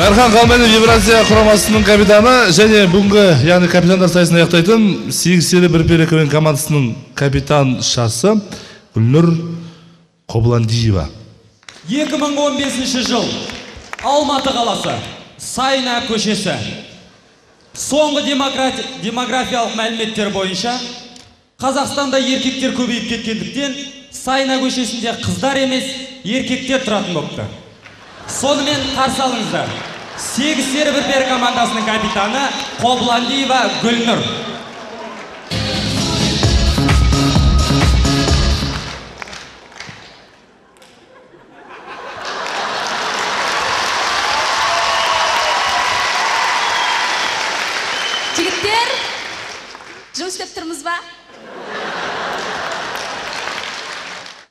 Дархан Қалменов Евразия құрамасының капитаны және бүгінгі, яғни капитандар сайысын аяқтайтын 8 сері бір пері КВН командасының капитаншасы Гүлнұр Қобландиева. 2015 жыл Алматы қаласы, Сайна көшесі. Соңғы демографиялық мәліметтер бойынша Қазақстанда еркектер көбейіп кеткендіктен Сайна көшесінде қыздар емес, еркектер тұратын болыпты. Сонымен қарсы алыңыздар. 8 сері бір пері командасының капитаны Қобландиева Гүлнұр. Жігіттер, жұмыс істеп тұрмыз ба?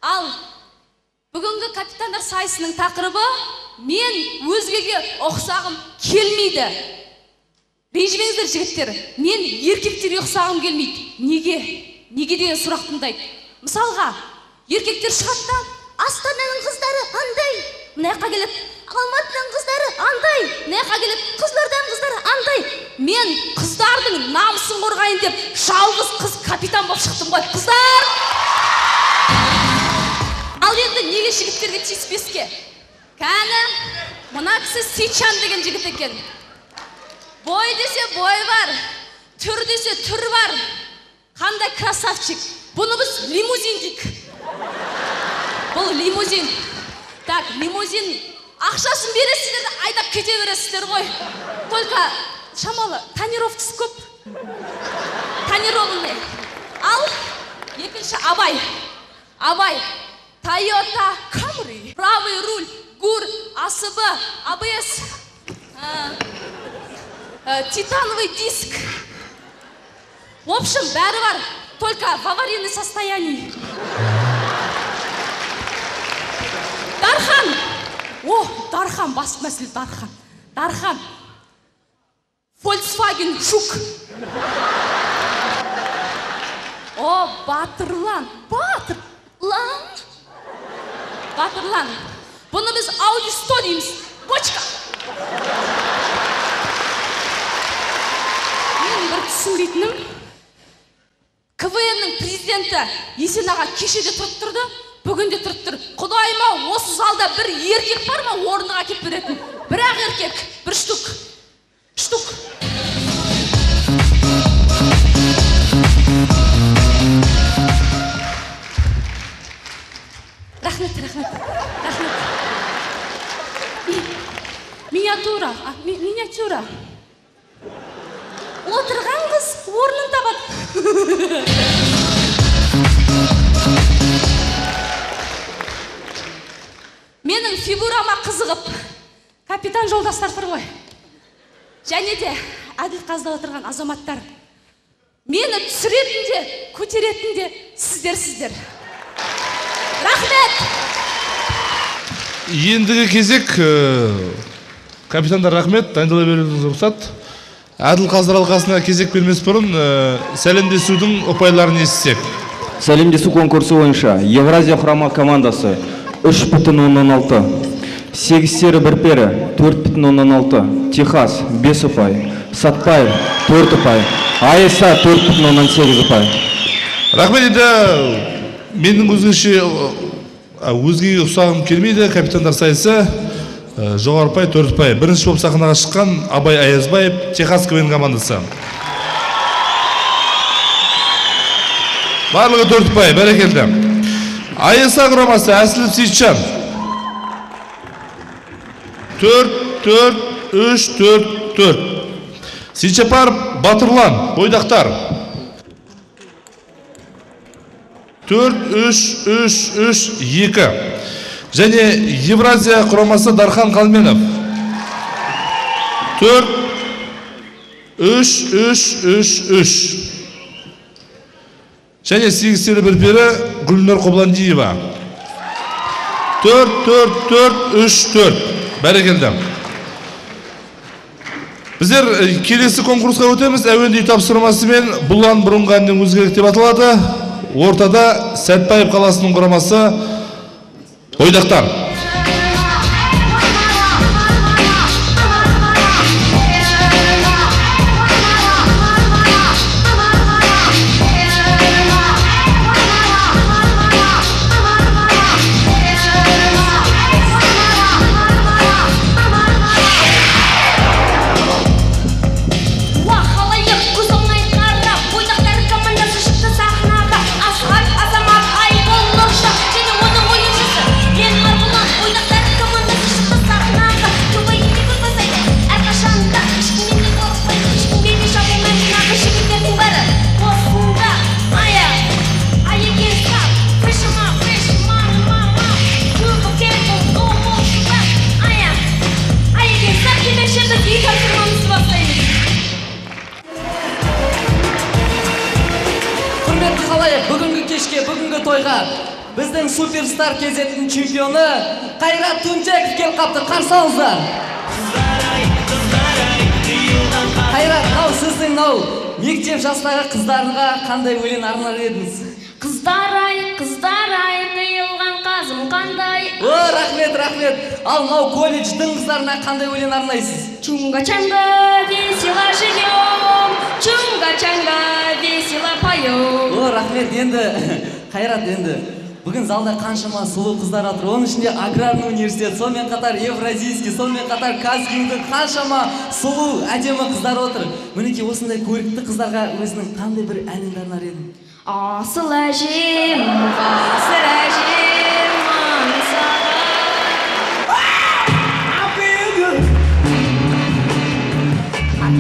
Ал, бүгінгі капитандар сайысының тақырыбы мен өзгеге ұқсағым келмейді. Ренжімеңіздер, жігіттер, мен еркектерге ұқсағым келмейді. Неге? Неге деген сұрақ туындайды. Мысалға, еркектер шығады да, Астананың қыздары андай, мына жаққа келіп, Алматының қыздары андай, мына жаққа келіп, Қызылорданың қыздары андай. Мен қыздардың намысын қорғайын деп жалғыз қыз капитан болып шықтым ғой. Қыздар! Ал енді неге жігіттерге тиіспеске? Кәні, мына кісі Сейтжан деген жігіт екен. Бой десе бой бар, түр десе түр бар. Қандай красавчик. Бұны біз лимузин дейік. Бұл лимузин. Так, лимузин ақшасын бересіздер де айдап кете бересіздер ғой. Только шамалы тонировкасы көп. Тонированный. Ал екінші Абай. Абай. Тойота Камри. Правый руль, ГУР, АСБ, АБС, титановый диск. В общем, бәрі бар, только в аварийном состоянии. Дархан! О, Дархан, басты мәселе Дархан. Дархан. Volkswagen Жук. О, Батырлан, Батырлан. Батырлан. Бұны біз Audi 100 дейміз. Бочка. Мен бір түсінбейтінім, КВН-нің президенті Есен аға кеше де тұрып тұрды, бүгін де тұрып тұр. Құдайым ау, осы залда бір еркек бар ма орындық әкеп беретін? Бір-ақ еркек, бір штук. Штук. Рахмет, рахмет, рахмет. Миниатюра, миниатюра. Отырған қыз орнын табады. Менің фигурама қызығып, капитан жолдастар тұр ғой. Және де әділ қазда отырған азаматтар. Мені түсіретін де, көтеретін де сіздерсіздер. Рахмет! Ендігі кезек, капитандар рахмет, дайындала беруіңізге рұқсат. Әділ қазылар алқасына кезек бермес бұрын сәлемдесудің ұпайларын естісек. Сәлемдесу конкурсы бойынша Евразия құрама командасы 3,6, 8 сері бір пері 4,6, Техас 5 ұпай, Сатпаев 4 ұпай, АСА 4,8 ұпай. Рахмет, енді менің өзгеге ұқсағым келмейді. Капитандар сайысы жоғары ұпай 4 ұпай. Бірінші болып сахнаға шыққан Абай Аязбаев, Техас КВН командасы. Барлығы 4 ұпай, бәрекелді. АСА құрамасы Әсілов Сейтжан. 4, 4, 3, 4, 4. Сейтжапаров Батырлан, бойдақтар. 4, 3, 3, 3, 2. Және Евразия құрамасы Дархан Қалменов. 4, 3, 3, 3, 3. Және 8 сері бір пері Гүлнұр Қобландиева. 4, 4, 4, 3, 4. Бәрекелді. Біздер келесі конкурсқа өтеміз. Әуенді үй тапсырмасымен Бұлан бұрынғы әннен өзгерек деп аталады. Ортада Сәтбаев қаласының құрамасы бойдақтар. тойға біздің суперстар кезетін чемпионы Қайрат Түнтеков келіп қапты. Қарсы алыңыздар. Қайрат, мынау сіздің мынау мектеп жастағы қыздарыңға қандай өлең арнар едіңіз? Қыздар ай, қыздар ай, қиылған қазым қандай. О, рахмет, рахмет. Ал мынау колледждің қыздарына қандай өлең арнайсыз? Чунга-чанга, весело живем, чунга-чанга, весело поем. О, рахмет. Енді, Қайрат, енді бүгін залда қаншама сұлу қыздар отыр. Оның ішінде аграрный университет, сонымен қатар Евразийский, сонымен қатар КазГЮУ-дің қаншама сұлу, әдемі қыздар отыр. Мінекей осындай көрікті қыздарға өзінің қандай бір әніңді арнар едің? Асыл әжем, ғасыр әжем, аңсаған.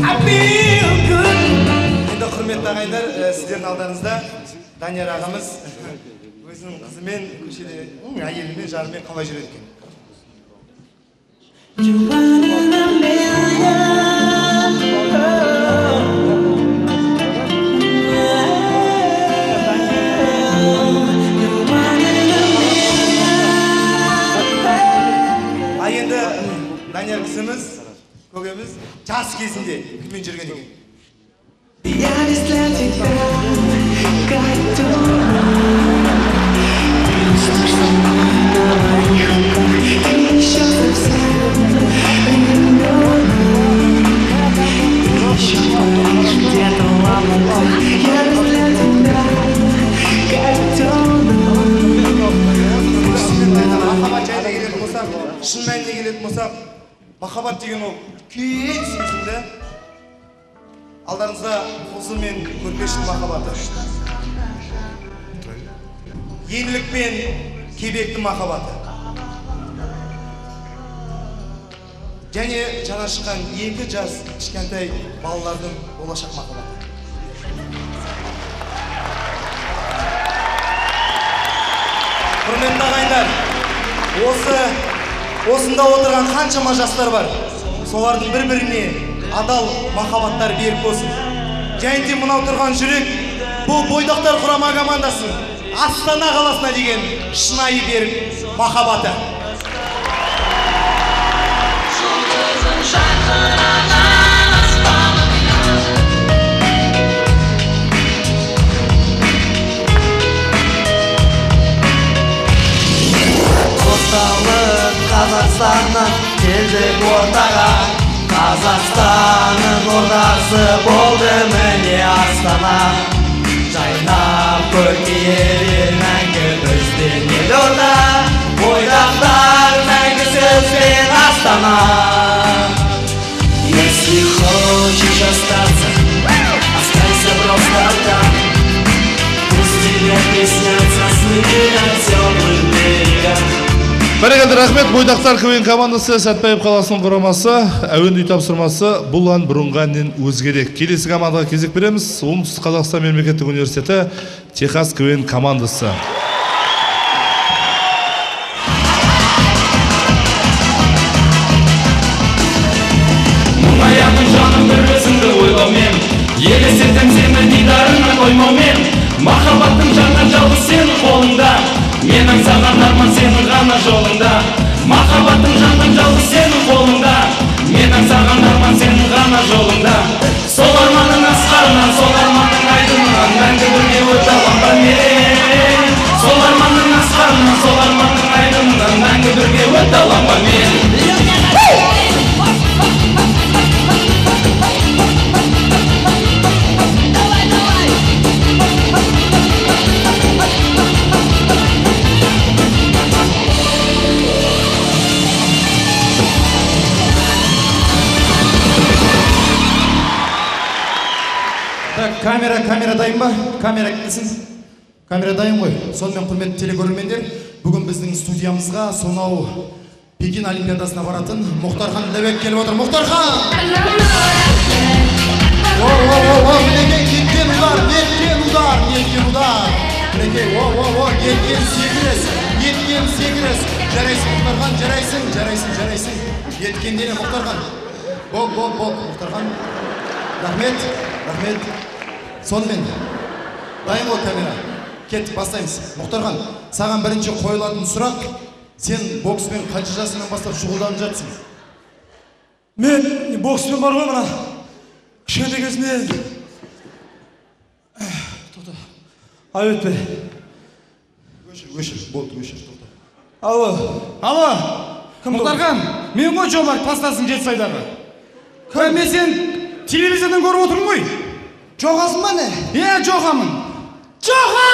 I feel good. Енді құрметті ағайындар, сіздердің алдарыңызда Данияр ағамыз өзінің қызымен көшеде, әйелімен, жарымен қалай жүреді екен. А енді Данияр кісіміз, көкеміз жас кезінде кіммен жүрген екен? Я весь для тебя, котенок. Ты что на моих руках, ты еще совсем ребенок. Ты еще паришь где-то в облаках. Я весь для тебя, котенок. Махаббат жайына келетін болсақ, шын мәніне келетін болсақ, махаббат деген ол үлкен сезім да. Алдарыңызда қозы мен көрпештің махаббаты, Еңлік пен Кебектің махаббаты және жаңа шыққан екі жас кішкентай балалардың болашақ махаббаты. Құрметті ағайындар, осында отырған қаншама жастар бар, солардың бір-біріне адал махаббаттар берік болсын. Және де мынау тұрған жүрек, бұл бойдақтар құрама командасының Астана қаласына деген шынайы берік махаббаты. Орталық Қазақстаннан келдік ортаға, Қазақстанның ордасы болды міне Астана. Жайнап көркейер мәңгі біздің елорда, бойдақтар мәңгі сізбен Астана. Если хочешь остаться, останься просто так. Пусть тебе приснятся сны на теплых берегах. Бәрекелді, рахмет. Бойдақтар КВН командасы, Сәтбаев қаласының құрамасы, әуенді үй тапсырмасы бұл ән бұрынғы әннен өзгерек. Келесі командаға кезек береміз. Оңтүстік Қазақстан мемлекеттік университеті Техас КВН командасы. Мұңаямын жаным бір өзіңді ойлаумен, елестетем сені дидарыңнан қоймаумен. Махаббаттың жанған жалғыз сенің қолыңда, мен аңсаған арман сенің ғана жолыңда. Махаббаттың жанған жалғыз сенің қолыңда, мен аңсаған арман сенің ғана жолыңда. Сол арманның асқарынан, сол арманның айдынынан мәңгі бірге өте алам ба мен? Сол арманның асқарынан, сол арманның айдынынан мәңгі бірге өте алам ба мен? Камера, камера дайын ба? Камера келсін. Камера дайын ғой. Сонымен, құрметті телекөрермендер, бүгін біздің студиямызға сонау Пекин Олимпиадасына баратын Мұхтархан Ділдәбек келіп отыр. Мұхтархан! О, о, о, о, мінекей, неткен удар, неткен удар, неткен удар. Мінекей, о, о, о, неткен секіріс, неткен секіріс. Жарайсың, Мұхтархан, жарайсың, жарайсың, жарайсың. Неткен дене, Мұхтархан. Бол, бол, бол, Мұхтархан. Рахмет, рахмет. Сонымен, дайын ғой камера. Кеттік, бастаймыз. Мұхтархан, саған бірінші қойылатын сұрақ, сен бокспен қанша жасыңнан бастап шұғылданып жатсың? Мен бокспен бар ғой мына кішкентай кезімнен. Тоқта. Айып етпе. Өшір, өшір, болды, өшір, тоқта. Алло. Алло. Мұхтархан, мен ғой Жомарт кластасың Жетісайдағы. Мен сен телевизордан көріп отырмын ғой. Жоғасың ба не? Иә, жоғамын. Жоға!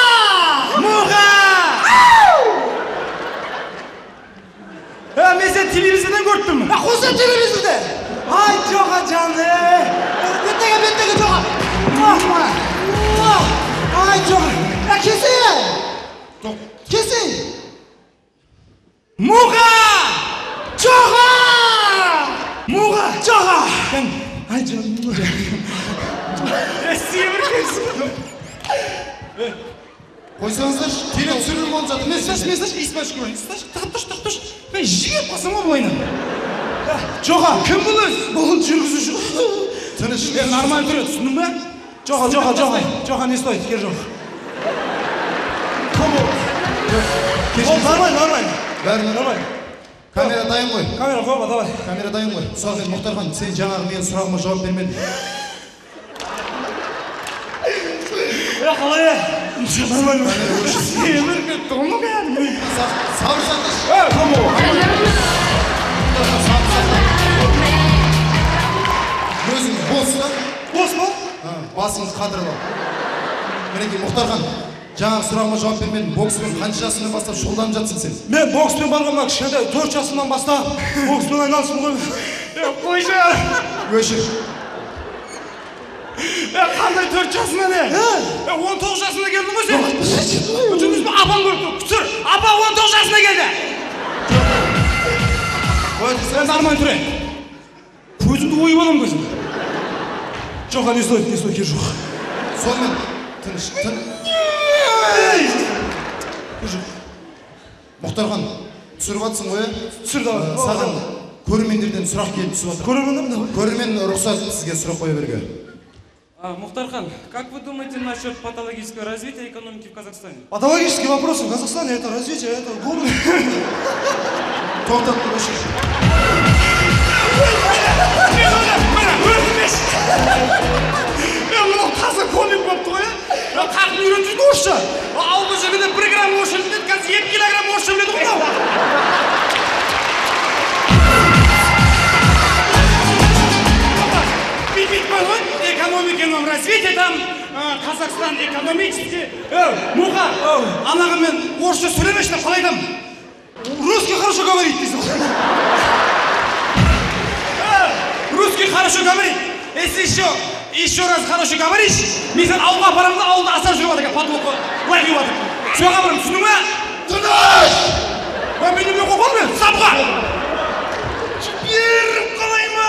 Мұға! Мен сен телевизордан көріп тұрмын. Қоса телевизорде. Ай, жоға жаным. Беттегі, беттегі жоға. Ай, жоға. Кесей! Кесей! Мұға! Жоға! Мұға! Жоға! Ай, жаным. Семір кесін. Қойсаңыздаршы, теле түсірілім болып жатыр. Мен слышь, мен слышь, иіспаш көрейін. Слышь, тығып тұршы, тығып тұршы. Мен жеп қалсам ғой былайынан. Жоға, кім бұл өзі? Бұл жүргізуші. Тыныш. Нормально түрі, түсіндің бе? Жоға, жоға, жоға. Жоға, не стоит, кер жоқ. Кім ол? Ол нормально, нормально. Бәрі нормально. Камера дайын ғой. Камера қойма, давай. Камера дайын ғой. Сонымен, Мұхтархан, сен жаңағы менің сұрағыма жауап бермедің. Қалай? Нормально. Семір кетті ғой мұның кәдімгі. Сабыр сақташы. Кім ол? Сабыр сақта. Өзің бос та? Бос па? Басыңыз қадірлі. Мінекей, Мұхтархан, жаңағы сұрағыма жауап бермедің. Бокспен қанша жасыңнан бастап шұғылданып жатсың сен? Мен бокспен барған мына кішкентай 4 жасымнан бастап бокспен айналыстым ғой. Қойшы. Өшір. Қандай 4 жасында не? 19 жасында келдің ғой сен. Жұмыс апам көріп тұр. Түсір. Апа 19 жасында келді. Нормально түрі. Көзімді ойып аламын көзімді. Жоға, не стоит, не стоит, кер жоқ. Сонымен, тыныш, тыныш. Кер жоқ. Мұхтархан, түсіріп жатсың ғой, Түсір, давай. Саған көрермендерден сұрақ келіп түсіп жатыр. Көрермендер давай. Көрермен рұқсат сізге сұрақ қоя беруге. Мухтархан, как вы думаете насчет патологического развития экономики в Казахстане? Патологические вопросы в Казахстане — это развитие, это город. Тоқтат, өшір. Мен мынау таза комик болыпты ғой, ә? Қақын үйреніп жүрді орысша. Ауылда жүргенде 1 грамм орысша біледі, қазір 2 килограмм орысша біледі ғой мынау. Бүйтіп ғой, экономиканың развитие там, Қазақстан экономический. Мұға, анаға мен орысша сөйлемеші деп қалай айтамын? Русский хорошо говорит, дейсің. Русский хорошо говорит. Если еще раз хорошо говоришь, мен сені ауылға апарамын да, ауылда асап жүріп жатыр екен, потолокқа лай құйып жатыр. Соға барамын, түсіндің бе? Тыныш! Мен немен қорқамын мен? Сапқа! Беріп қалайын ба?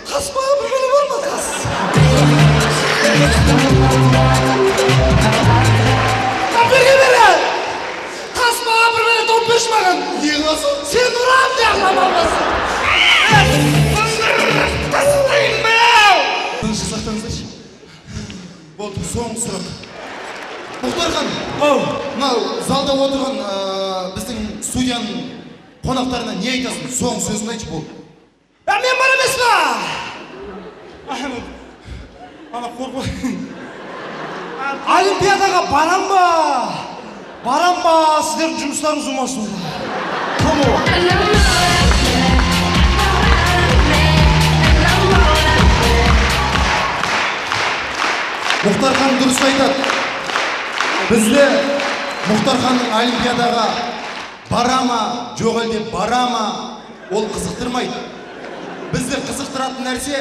Тас па, бір бәле бар ма, тас? Берге бере! Тас па, бір бәле тауып берші маған. Не қыласың? Сен ұрам не қылам алмасын. Тастайын ба? Тыныштық сақтаңыздаршы. Болды, соңғы сұрақ. Мұхтархан, мынау залда отырған біздің студияның қонақтарына не айтасың? Соңғы сөзін айтшы, болды. Мен бар емес па? Ана қорқып. Олимпиадаға барам ба? Барам ба? Сіздердің жұмыстарыңыз болмасын. Кім ол? Мұхтархан дұрыс айтады. Бізде Мұхтарханның олимпиадаға бара ма, жоқ әлде бара ма, ол қызықтырмайды. Бізді қызықтыратын нәрсе,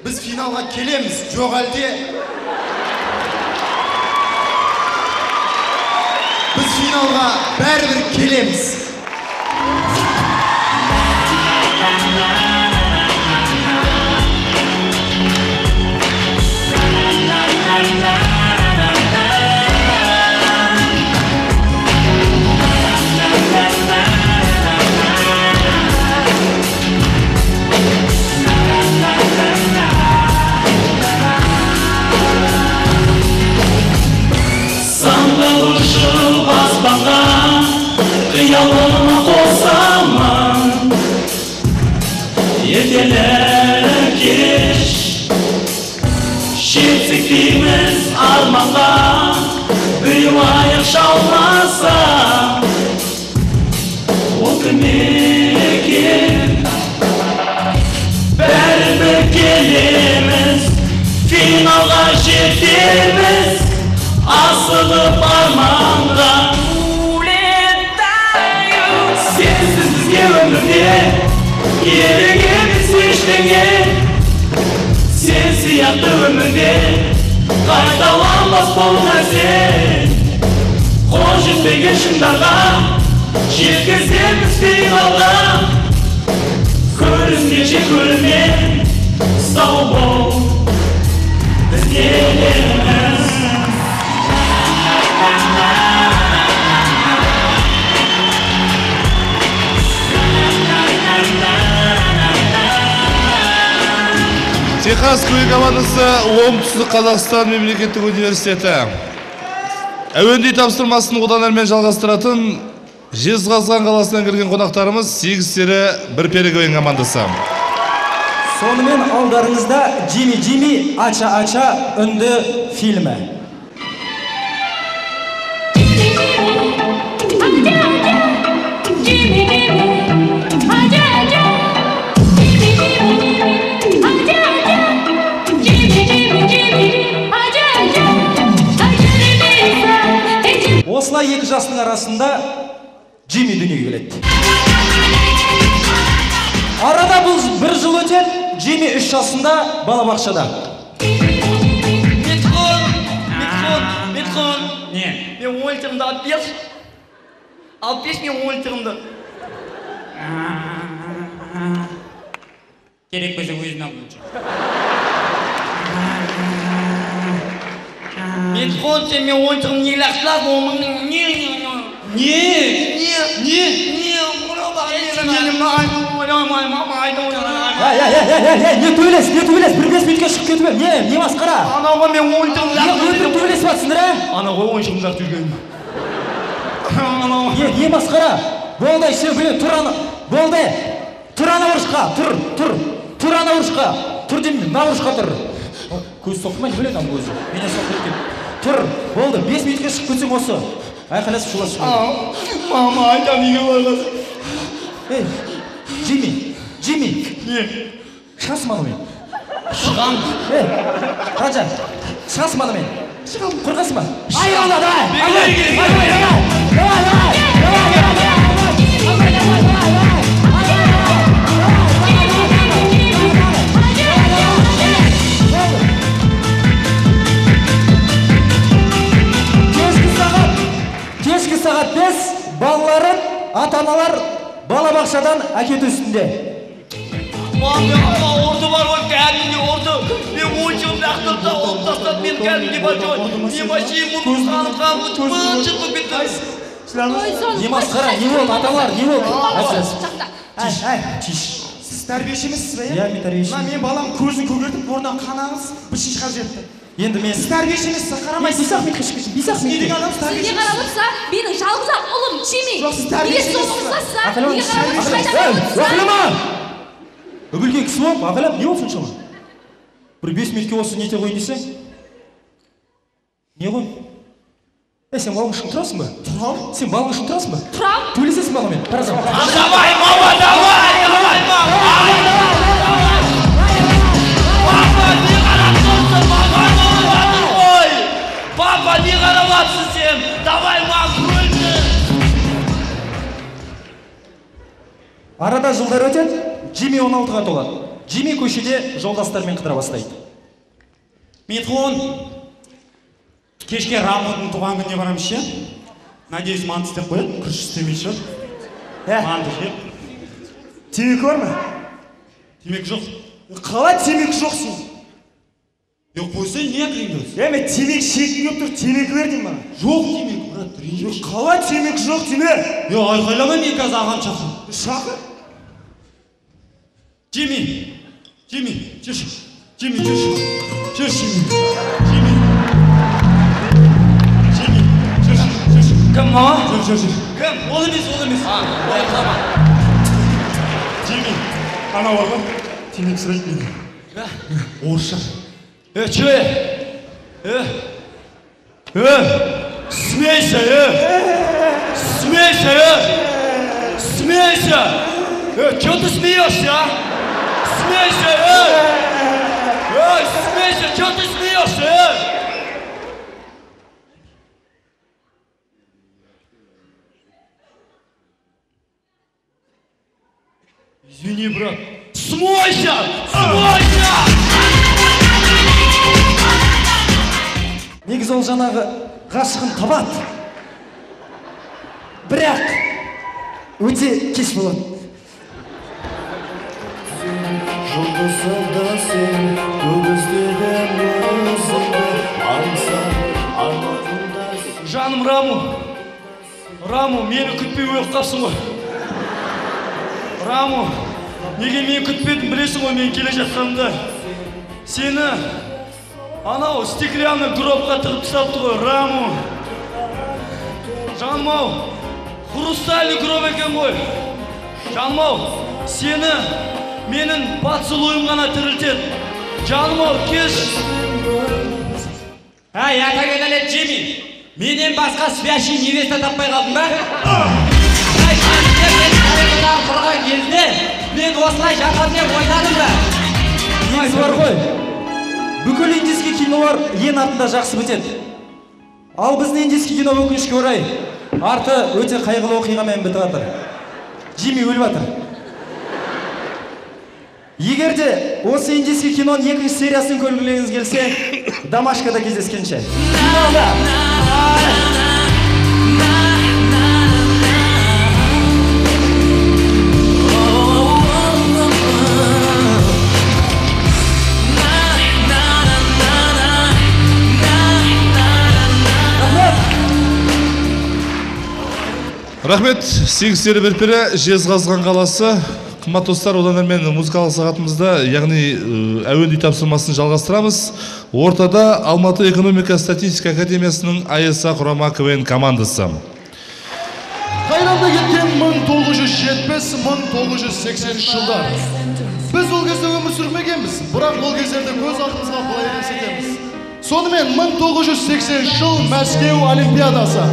біз финалға келеміз, жоқ әлде біз финалға бәрібір келеміз. La la la. Қиялыма қосамын ертелі кеш. Жетсек дейміз арманға, біреу аяқ шалмаса, ол кім екен? Бәрібір келеміз, финалға жетеміз, асығып арманға. Улетаю. Сенсіз бізге өмірде керек емес ештеңе. Сен сияқты өмірде қайталанбас бұл нәрсе. Қол жетпеген шыңдарға жеткіземіз финалға. Көріскенше көрермен, сау бол, біз келеміз. Техас КВН командасы, Оңтүстік Қазақстан мемлекеттік университеті. Әуендей тапсырмасын одан әрмен жалғастыратын Жезқазған қаласынан келген қонақтарымыз 8 сері бір пері КВН командасы. Сонымен алдарыңызда Джимми Джимми Ача Ача үнді фильмі. Осылай екі жастың арасында Джимми дүниеге келеді. Арада бұл бір жыл өтеді, Джимми 3 жасында балабақшада. Митхун, Митхун, Митхун. Не? Мен ойыншығымды алып берші. Алып берші мен ойыншығымды. Керек болса өзің ал ойыншық. Митхун, сен мен ойыншығымды неге лақтырасың? Не? Не? Не? Не? Не? Не төбелес, не төбелес, бір бес минутқа шығып кетіп, не, не масқара? Анауға мен ойыншығымды лақтырып жүрген. Төбелесіп жатсыңдар, ә? Анауға ойыншығымды лақтырып жүрген. Не, не масқара? Болды, сен біле, тұр ана, болды. Тұр ана бұрышқа, тұр, тұр. Тұр ана бұрышқа, тұр деймін, мына бұрышқа тұр. Көз соқпай, біле там көзі. Менен соқпайды деп. Тұр, болды, 5 минутқа шығып кетсең осы. Айқайласып шуласып шығып. Мама, айтам неге барғансың? Ей, Джимми, Джимми. Не? Шығасың ба анаумен? Шығам. Ей, Раджа, шығасың ба анаумен? Шығам. Қорқасың ба? Ай, алла, давай! Давай, давай, давай, давай, давай, давай, давай, давай. Кешкі сағат 5, балаларын ата-аналар балабақшадан әкету үстінде. Мама, орды бар ғой, кәдімгідей орды. Мен ойыншығымды лақтырып та, алып тастап, мен кәдімгідей бар ғой. Мен вообще мұрным қанып қанып, быт-шыт болып кетті. Не масқара, не болды, ата-аналар, не болды? Тиш. Сіз тәрбиеші емессіз бе, иә? Мен тәрбиеші. Мына мен балам көзін көгертіп, орнынан қан ағызып, бытшын шығарып жіберіпті. Енді мен... Сіз тәрбиеші емессіз, қарамайсыз. Бес-ақ минутқа шығып кетші, бес-ақ Не деген минутқа. адамсыз, Сіз тәрбиеші не қарап отырсыз, менің жалғыз ақ ұлым Джимми. Жоқ, сіз тәрбиеші Неге соны емессіз. ұрсасыз, а? Неге қарап отырсыз, қайда қарап отырсыз, а? Ақылама! Үбілген кісі болып, ағалап, не болды соншама? Бір 5 минутке осы нете қойын десең? Не ғой? Е, сен балаң үшін тұрасың ба? Тұрам. Сен балаң үшін тұрасың ба? Тұрам. Төбелесесің баламен, қарасам. Давай, мама, давай, давай, мама. Папа, не қарап тұрсың, маған ұрып жатыр ғой. Папа, не қарап жатсың сен? Давай, мам, өлді. Арада жылдар өтеді, Джимми 16-ға толады. Джимми көшеде жолдастарымен қыдыра бастайды. Митхун, кешке Рамоның туған күніне барамыз ше? Надеюсь, манты істеп қояды, күріш істемей шығар. Манты жеп. Темекі бар ма? Темекі жоқ. Қалай темекі жоқ сен? Е, қойсай, не әкіреңдесің? Е, мен темекі шеккім келіп тұр, темекі бер деймін маған. Жоқ темекі, брат, ренжімеші. Қалай темекі жоқ деймін? Е, айқайлама, мен қазір ағам шақыр. Шақыр. Джимми, Джимми, жүрші. Джимми, жүрші. Жүрші, Джимми. Джимми. Джимми, жүрші, жүрші. Кім мынау? Жүр, жүр, жүр. Кім? Ол емес, ол емес. Олай жылама. Джимми, анау бар ғой, темекі сұрайды менен. Орысша. Че? Смейся, Смейся, Смейся! Че ты смеешься, а? Смейся, Смейся, че ты смеешься, Извини, брат. Смойся! Смойся! Негізі ол жаңағы ғашығын табады. Бірақ өте кеш болады. Жұлдызымда сен, көп іздедім өзіңді, аңсап арманымда сен. Жаным Раму, Раму, мені күтпей өліп қалыпсың ғой. Раму, неге мені күтпедің, білесің ғой мен келе жатқанымды. Сені анау стеклянный гробқа тығып тастапты ғой, Раму. Жаным ау, хрустальный гроб екен ғой. Жаным ау, сені менің поцелуем ғана тірілтеді. Жаным ау, кеш. Әй, атаңа нәлет, Джимми, менен басқа спящий невеста таппай қалдың ба? Әй, мен тарихыдан құрған кезде мен осылай жатам деп ойладым ба? Негізі бар ғой, бүкіл индийский кинолар ең артында жақсы бітеді. Ал біздің индийский кино өкінішке орай арты өте қайғылы оқиғамен бітіп жатыр. Джимми өліп жатыр. Егер де осы индийский киноның екінші сериясын көргілеріңіз келсе, Домашкада кездескенше. Финалда! Рахмет, сегіз сері бір пері, Жезқазған қаласы. Қымбат достар, одан әрмен музыкалық сағатымызда, яғни әуен үй тапсырмасын жалғастырамыз. Ортада Алматы экономика статистика академиясының АЭСА құрама КВН командасы. Қайранда кеткен 1970-1980 жылдар. Біз ол кезде өмір сүрмегенбіз, бірақ ол кездерді көз алдымызға былай елестетеміз. Сонымен 1980 жыл Мәскеу Олимпиадасы.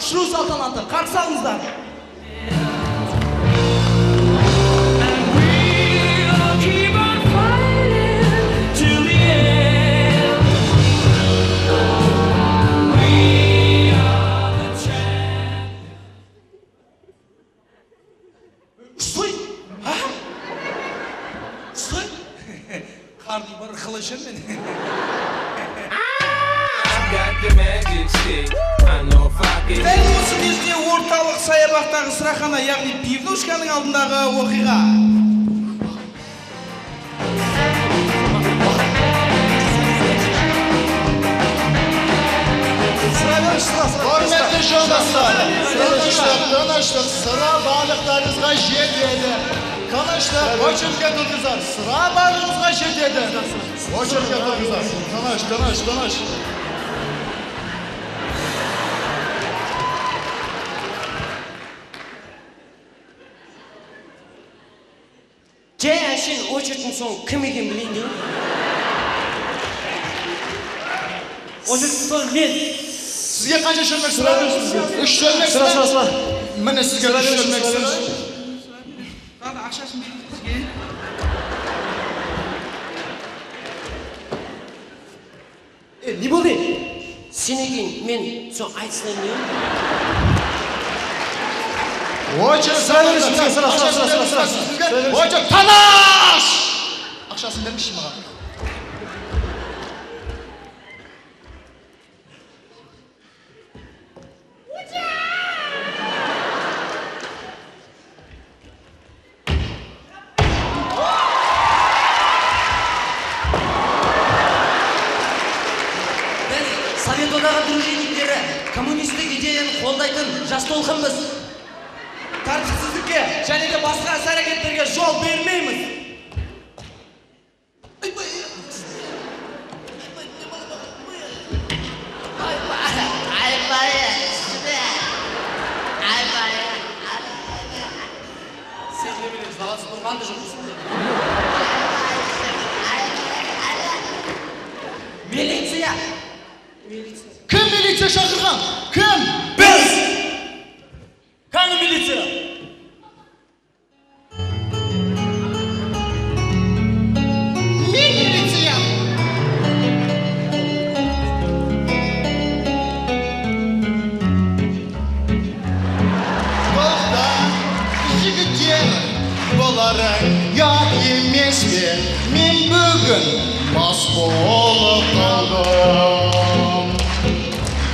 Ұшыру салтанаты, қарсы алыңыздар. Стой! Стой! Қарным бар, қылышым мен. Дәл осы кезде орталық саябақтағы сырахана, яғни пивнушканың алдындағы оқиға. Құрметті жолдастар, тыныштық, тыныштық, сыра барлықтарыңызға жетеді. Тыныштық, очередьке тұрыңыздар, сыра барлығыңызға жетеді. Очередьке тұрыңыздар, тыныш, тыныш, тыныш. Жай әшейін очередьтің соңы кім екенін білейін деймін. Очередьтің соңы мен. Сізге қанша шөлмек сыра? 3 шөлмек сыра. Сыра. Міне сізге 3 шөлмек сыра. Тағы ақшасын беріңіз бізге. Не болды? Сенен кейін мен соң айтсын деймін. Очередь Сыра беріңізші, сыра, сыра, сыра, сыра, сыра. Очередь, таныш! Ақшасын беріңізші маған. одағы дружинниктері, коммунистік идеяны қолдайтын жас толқынбыз. Тәртіпсіздікке және де басқа іс-әрекеттерге жол бермейміз. Сен немене жылағансың, тұрған да жоқсың. Милиция! Кім милиция шақырған? Кім? Біз! Қане милиция? Мен милиция! Тоқта, жігіттер, бұларың ұят емес пе? Мен бүгін мас болып қалдым.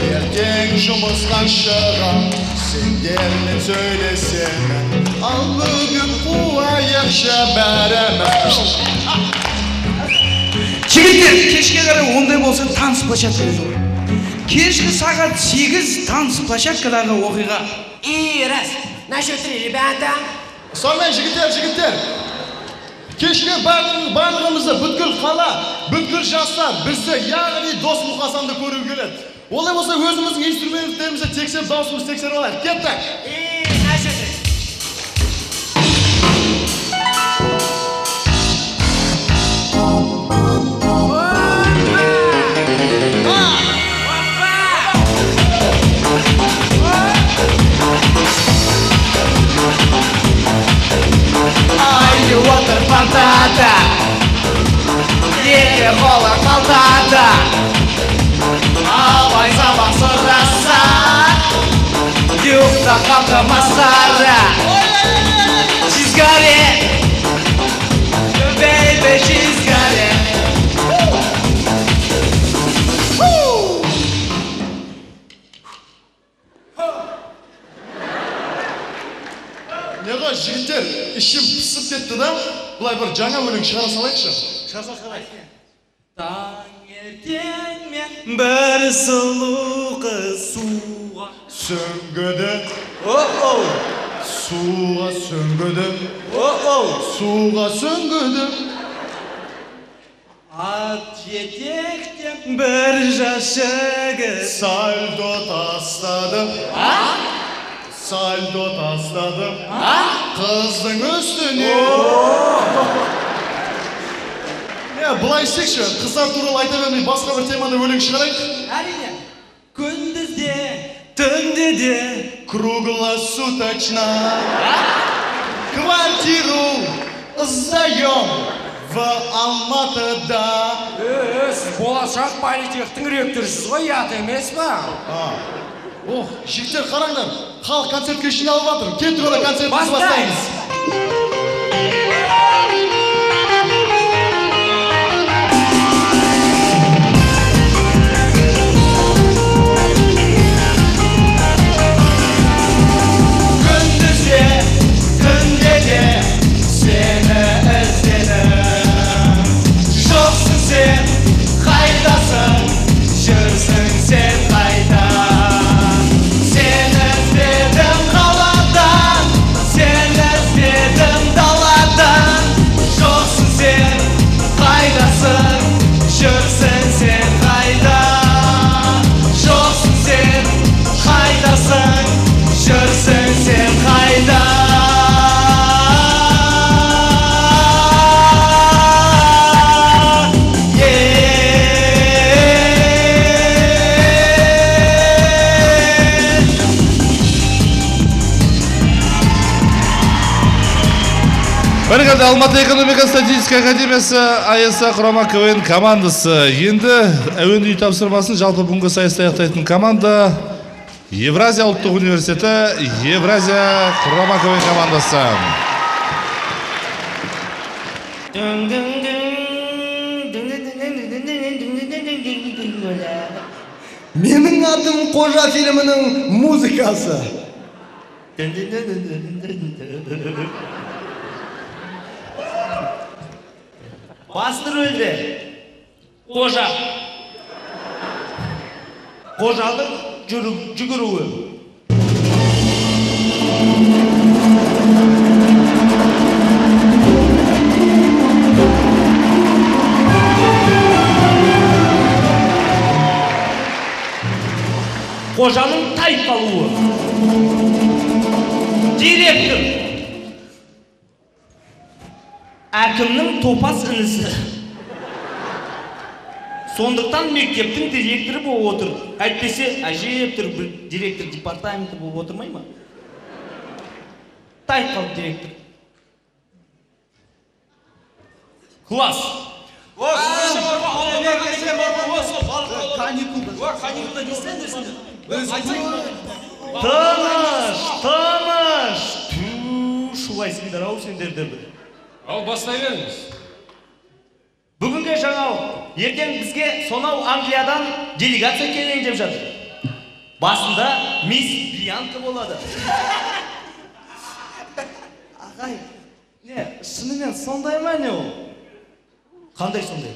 Ертең жұмысқа шығам, сендермен сөйлесемін. Ал бүгін қуайықшы бәріміз. Жігіттер, кешке қарай ондай болса танц площадкада жолығайық. Кешкі сағат 8 танц площадкадағы оқиға. И раз, на счет три, ребята. Сонымен жігіттер, жігіттер. Кешке барлығымызды бүткіл қала, бүткіл жастар бізді, яғни Дос Мұқасанды көру келеді. Олай болса өзіміздің инструменттерімізді тексеріп, дауысымызды тексеріп алайық. Кеттік! И на счет три. Ай, отыр фонтанда, екі қолы қалтада, абай сабақ сұраса, ұйықтап қалды масқара. She's got it, baby, she's got it. Неға, жігіттер, ішім пысып кетті да, былай бір жаңа өлең шығара салайықшы. Шығара сал, шығара. Таңертеңмен бір сұлу қыз суға сүңгіді. О-оу. Суға сүңгіді. О-оу. Суға сүңгіді. Ат жетектеп бір жас жігіт сальто тастады. А? Сальто тастады. А? Қыздың үстіне. Не, былай істейікші, қыздар туралы айта бермей, басқа бір темада өлең шығарайық. Әрине. Күндіз де, түнде де круглосуточно квартиру сдаем в Алматыда. Сіз болашақ политехтің ректорысыз ғой, ұят емес па? Ох, жігіттер, қараңдар, халық концертке жиналып жатыр. Кеттік, онда концертімізді бастаймыз. Күндіз де, түнде де сені іздедім. Жоқсың сен, қайдасың, жүрсің сен қайда? Сені іздедім қаладан, сені іздедім даладан. Жоқсың сен, қайдасың, жүрсің сен қайда? Жоқсың сен, қайдасың, жүрсің сен қайда? Бәрекелді, Алматы экономика статистика академиясы АЭСА құрама КВН командасы. Енді әуенді үй тапсырмасын жалпы бүгінгі сайысты аяқтайтын команда Евразия ұлттық университеті Евразия құрама КВН командасы. Менің атым Қожа фильмінің музыкасы. Басты рөлде Қожа. Қожаның жүгіруі. Қожаның тайып қалуы. Директор. Әкімнің топас інісі. Сондықтан мектептің директоры болып отыр. Әйтпесе әжептәуір бір директор департаменті болып отырмай ма? Тайып қалды директор. Класс. Тыныш, тыныш. Ту, шулайсыңдар ау сендер де бір. Ал бастай беріңіз. Бүгінгі жаңалық. Ертең бізге сонау Англиядан делегация келейін деп жатыр. Басында мисс Бианка болады. Ағай, не, шынымен сондай ма не ол? Қандай сондай?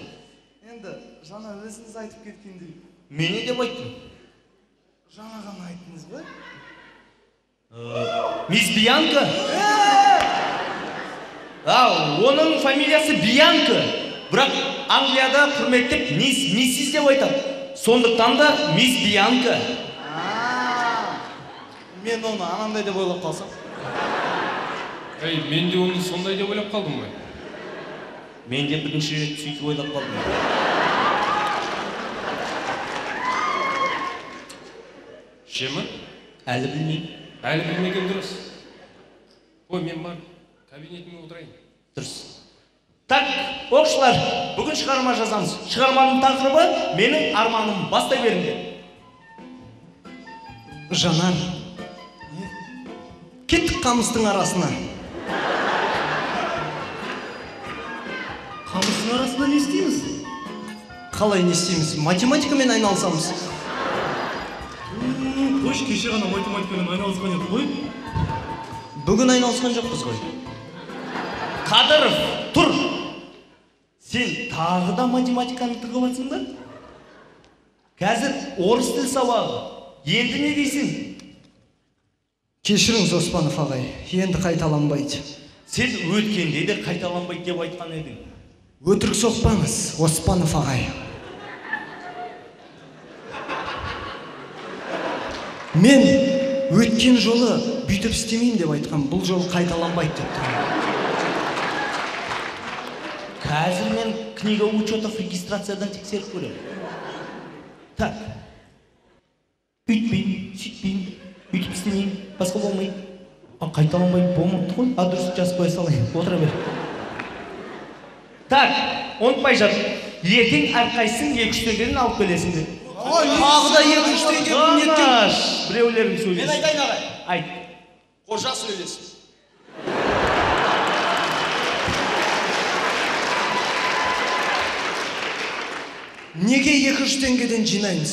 Енді жаңа өзіңіз айтып кеткендей. Мен не деп айттым? Жаңа ғана айттыңыз ғой. Мисс Бианка? Оның фамилиясы Бианка. Бірақ Англияда құрметтеп мисс, миссис деп айтады. Сондықтан да мисс Бианка. Мен оны анандай деп ойлап қалсам. Ей, мен де оны сондай деп ойлап қалдым ғой. Мен де бірінші рет сөйтіп ойлап қалдым. Ше ме? Әлі білмеймін. Әлі білмеген дұрыс. Ой, мен бар, кабинетіме отырайын. Дұрыс. Так, оқушылар, бүгін шығарма жазамыз. Шығарманың тақырыбы менің арманым. Бастай беріңдер. Жанар, кеттік қамыстың арасына. Қамыстың арасында не істейміз? Қалай не істейміз? Математикамен айналысамыз. Қойшы, кеше ғана математикамен айналысқан едік қой. Бүгін айналысқан жоқпыз ғой. Қадыров, тұр! Сен тағы да математиканы тығып атсың ба? Қазір орыс тіл сабағы. Енді не дейсің? Кешіріңіз, Оспанов ағай, енді қайталанбайды. Сен өткенде де қайталанбайды деп айтқан едің. Өтірік соқпаңыз, Оспанов ағай. Мен өткен жолы бүйтіп істемеймін деп айтқан, бұл жолы қайталанбайды деп тұрмын. Қазір мен книга учетов регистрациядан тексеріп көремін. Так. Үйтпеймін, сөйтпеймін, үйтіп істемеймін, басқа болмайды. Қайталанбай болмапты ғой. Дұрыс жазып қоя салайын, отыра бер. Так, ұмытпай жат. Ертең әрқайсың 2-3 теңгеден алып келесіңдер. Тағы да 2-3 теңге неттен. Біреулерің сөйлесін. Мен айтайын ағай. Айт. Қожа сөйлесін. Неге 2-3 теңгеден жинаймыз?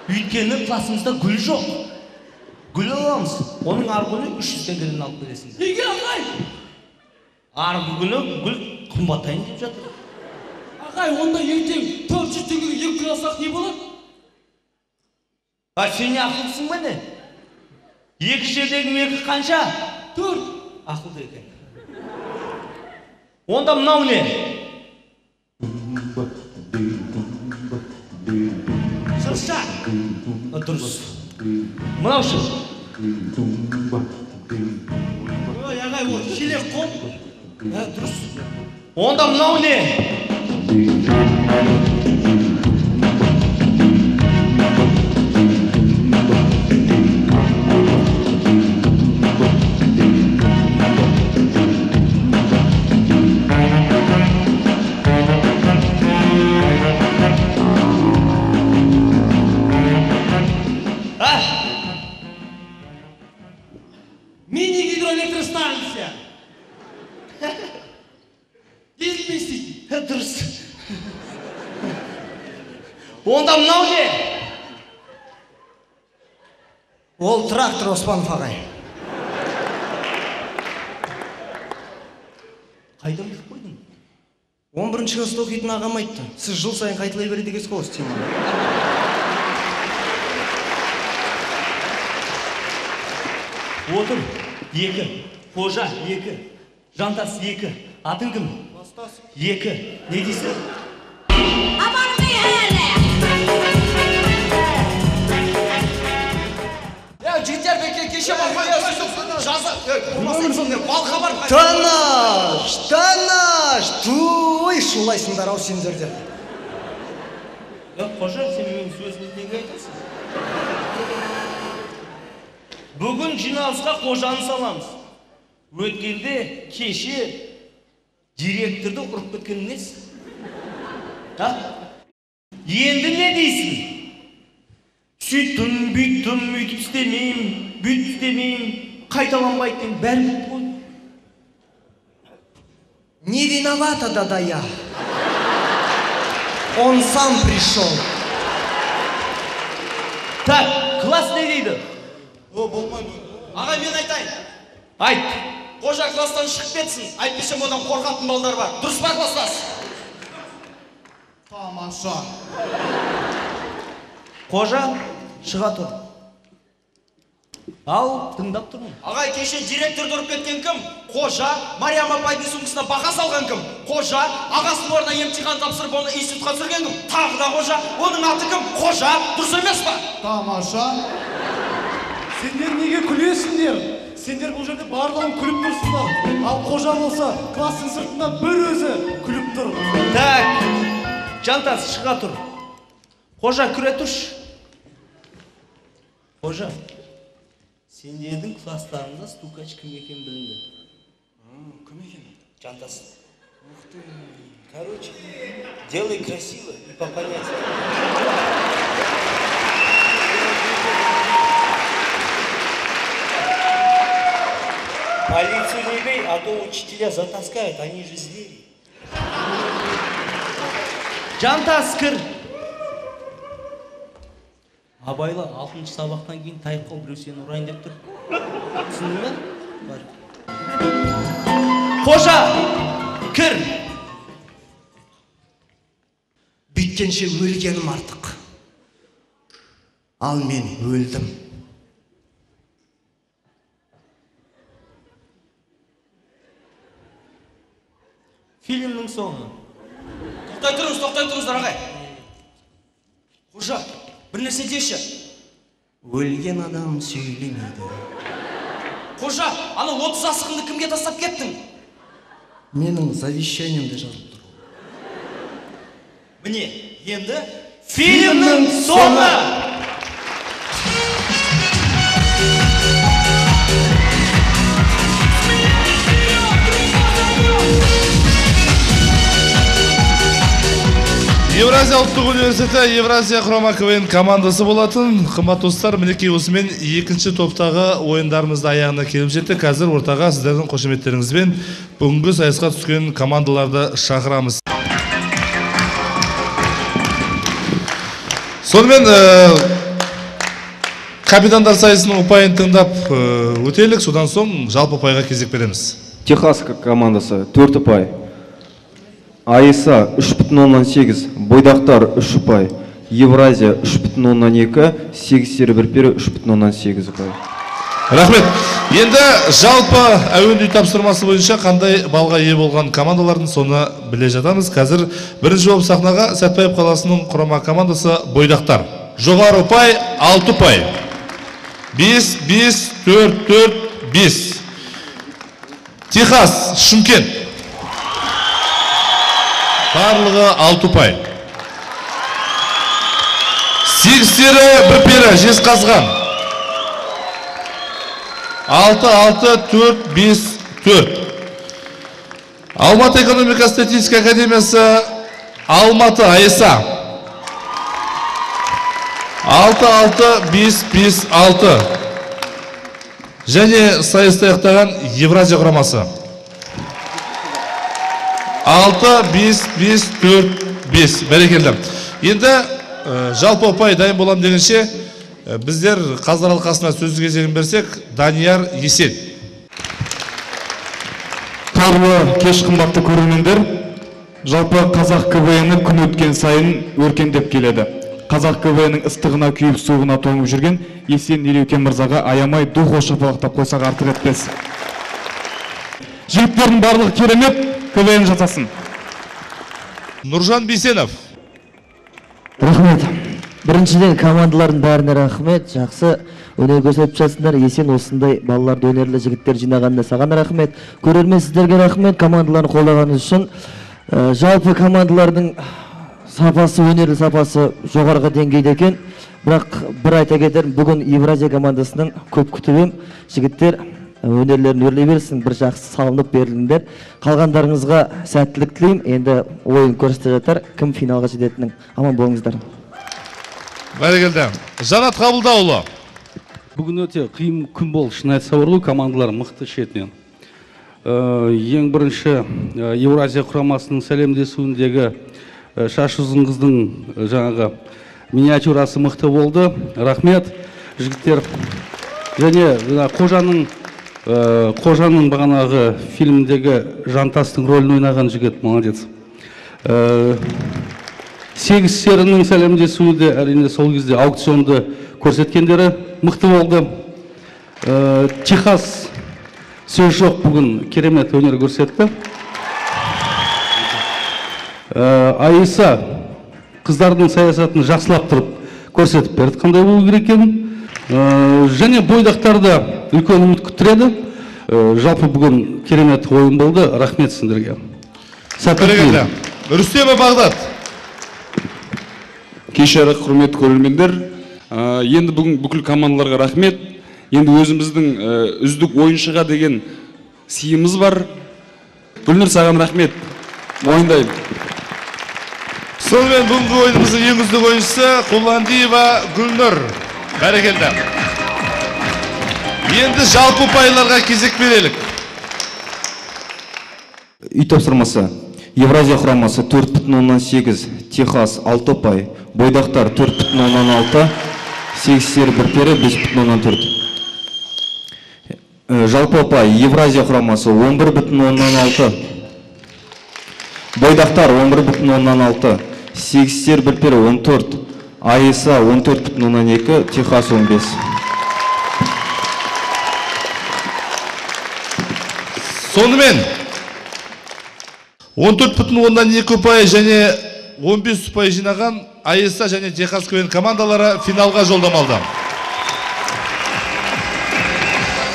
Өйткені классымызда гүл жоқ. Гүл аламыз. Оның арғы күні 300 теңгеден алып келесіңдер. Неге ағай? Арғы күні гүл қымбаттайын деп жатыр. Ағай, онда ертең 400 теңгеге 2 гүл алсақ не болады? А сен не ақылдысың ба не? Екі жердегі екі қанша? 4. Ақылды екен. Онда мынау не? Шырша. Дұрыс. Мынау ше? Ой, ағай, ол шелек қой. Дұрыс. Онда мынау не? Мини-гидроэлектростанция. Дизельмен істейтін. Дұрыс. Онда мынау не? Ол трактор, Оспанов ағай. Қайдан біліп қойдың? 11 класста оқитын ағам айтты. Сіз жыл сайын қайталай береді екенсіз ғой осы теманы. Отыр, 2. Қожа, 2. Жантас, 2. Атың кім? Бастас. 2. Не дейсің? Жігіттер бекке кеше бар. Танаш, танаш, туй шулайсыңдар ау сендер де. Қожа, сен менің сөзімді неге айтасың? Бүгін жиналысқа Қожаны саламыз. Өткенде кеше директорды ұрып кеткен несі? Енді не дейсің? Сөйттім, бүйттім, өйтіп істемеймін, бүйтіп істемеймін, қайталанбайды деген бәрі бітті ғой. Не виновата, да я. Он сам пришел. Так, класс не дейді? О, болмайды. Аға, мен айтайын. Айт. Қожа класстан шығып кетсін. Әйтпесе одан қорқатын балдар бар. Дұрыс па, класстас? Тамаша. Қожа, шыға тұр. Ал, тыңдап тұрмын. Ағай, кеше директорды ұрып кеткен кім? Қожа. Мариям апайдың сумкасына бақа салған кім? Қожа. Ағасының орнына емтихан тапсырып, оны институтқа түсірген кім? Тағы да Қожа. Оның аты кім? Қожа. Дұрыс емес па? Тамаша. Сендер неге күлесіңдер? Сендер бұл жерде барлығын күліп тұрсыңдар. Ал Қожа болса, класстың сыртында бір өзі күліп тұр. Так, Жантас, шыға тұр. Қожа, күре тұршы. Қожа, сендердің класстарыңда стукач кім екенін білінді. Кім екен? Жантас. Ух ты. Короче, делай красиво и по понятиям. Полицию не бей, а то учителя затаскают, они же звери. Жантас, кір. Абайла, 6-шы сабақтан кейін тайып қал, біреу сені ұрайын деп тұр. Түсіндің бе? Бар. Қожа, кір. Бүйткенше өлгенім артық. Ал мен өлдім. Фильмнің соңы. Тоқтай тұрыңыз, тоқтай тұрыңыздар, ағай. Қожа, бір нәрсе деші. Өлген адам сөйлемейді. Қожа, ана 30 асығыңды кімге тастап кеттің? Менің завещаниемде жазылып тұр. Міне, енді фильмнің соңы. Евразия ұлттық университеті Евразия құрама КВН командасы болатын. Қымбатты достар, мінекей осымен екінші топтағы ойындарымызды аяғына келіп жетті. Қазір ортаға сіздердің қошеметтеріңізбен бүгінгі сайысқа түскен командаларды шақырамыз. Сонымен капитандар сайысының ұпайын тыңдап өтелік, содан соң жалпы ұпайға кезек береміз. Техас командасы 4 ұпай. АИСА 3,8, Бойдақтар 3 ұпай, Евразия 3,2, 8 сері бір пері 3,8 ұпай. Рахмет. Енді жалпы әуен үй тапсырмасы бойынша қандай балға ие болған командалардың соны біле жатамыз. Қазір бірінші болып сахнаға Сәтбаев қаласының құрама командасы Бойдақтар. Жоғары ұпай 6 ұпай. 5, 5, 4, 4, 5. Техас, Шымкент. Барлығы 6 ұпай. 8 сері бір пері Жезқазған. 6, 6, 4, 5, 4. Алматы экономика статистика академиясы Алматы АЭСА. 6, 6, 5, 5, 6. Және сайысты аяқтаған Евразия құрамасы. 6, 5, 5, 4, 5. Бәрекелді. Енді жалпы ұпай дайын болам дегенше, біздер қазылар алқасына сөз кезегін берсек, Данияр Есен. Қайырлы кеш, қымбатты көрермендер. Жалпы қазақ КВН-і күн өткен сайын өркендеп келеді. Қазақ КВН-нің ыстығына күйіп, суығына тоңып жүрген Есен Елеукен мырзаға аямай ду қол шапалақтап қойсақ артық етпес. Жігіттердің барлығы керемет, КВН жасасын. Нұржан Бейсенов. Рахмет. Біріншіден командалардың бәріне рахмет. Жақсы өнер көрсетіп жатсыңдар. Есен, осындай балаларды, өнерлі жігіттер жинағанына саған рахмет. Көрермен, сіздерге рахмет, командаларын қолдағаныңыз үшін. Жалпы командалардың сапасы, өнерлі сапасы жоғарғы деңгейде екен. Бірақ бір айта кетерім, бүгін Евразия командасынан көп күтіп ем. Жігіттер өнерлерін өрлей берсін, бір жақсы салынып беріліңдер. Қалғандарыңызға сәттілік тілеймін. Енді ойын көрсете жатар, кім финалға жететінін. Аман болыңыздар. Бәрекелді. Жанат Қабылдаұлы. Бүгін өте қиын күн болды, шын айтса бар ғой, командалар мықты шетінен. Ең бірінші Еуразия құрамасының сәлемдесуіндегі шашы ұзын қыздың жаңағы миниатюрасы мықты болды. Рахмет, жігіттер. Және Қожаның бағанағы фильмдегі Жантастың рөлін ойнаған жігіт, молодец. Сегіз серінің сәлемдесуі де әрине сол кезде аукционды көрсеткендері мықты болды. Техас сөз жоқ, бүгін керемет өнер көрсетті. Айса қыздардың саясатын жақсылап тұрып көрсетіп берді, қандай болу керек екенін. Және бойдақтарды үлкен үміт күттіреді. Жалпы бүгін керемет ойын болды. Рахмет сендерге. Сәттілік. Рүстемов Бағдат. Кеш жарық, құрметті көрермендер. Енді бүгін бүкіл командаларға рахмет. Енді өзіміздің үздік ойыншыға деген сыйымыз бар. Гүлнұр, саған рахмет. Мойындаймын. Сонымен бүгінгі ойынымыздың ең үздік ойыншысы Құландиева Гүлнұр. Бәрекелді. Енді жалпы ұпайларға кезек берелік. Үй тапсырмасы. Евразия құрамасы 4,8, Техас 6 ұпай, Бойдақтар 4,6, Сегіз сері бір пері 5,4. Жалпы ұпай Евразия құрамасы 11,6, Бойдақтар 11,6, Сегіз сері бір пері 14, АСА 14,2, Техас 15. Сонымен 14,2 ұпай және 15 ұпай жинаған АСА және Техас КВН командалары финалға жолдама алды.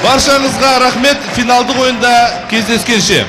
Баршаңызға рахмет, финалдық ойында кездескенше.